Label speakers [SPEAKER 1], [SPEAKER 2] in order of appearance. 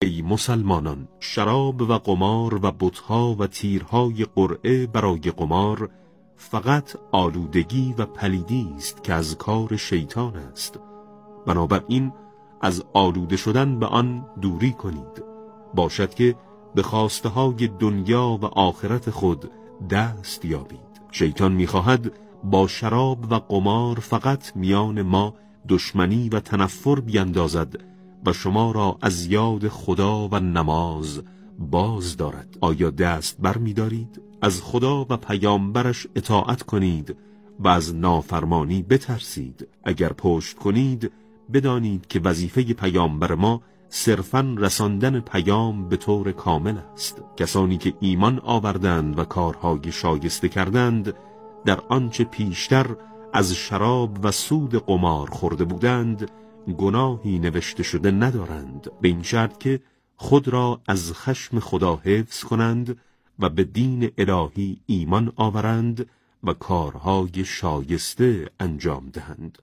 [SPEAKER 1] ای مسلمانان، شراب و قمار و بتها و تیرهای قرعه برای قمار فقط آلودگی و پلیدی است که از کار شیطان است. بنابراین از آلوده شدن به آن دوری کنید، باشد که به خواسته های دنیا و آخرت خود دست یابید. شیطان میخواهد با شراب و قمار فقط میان ما دشمنی و تنفر بیندازد و شما را از یاد خدا و نماز باز دارد. آیا دست بر می دارید؟ از خدا و پیامبرش اطاعت کنید و از نافرمانی بترسید. اگر پشت کنید بدانید که وظیفه پیامبر ما صرفاً رساندن پیام به طور کامل است. کسانی که ایمان آوردند و کارهای شایسته کردند، در آنچه پیشتر از شراب و سود قمار خورده بودند گناهی نوشته شده ندارند، به این شرط که خود را از خشم خدا حفظ کنند و به دین الهی ایمان آورند و کارهای شایسته انجام دهند.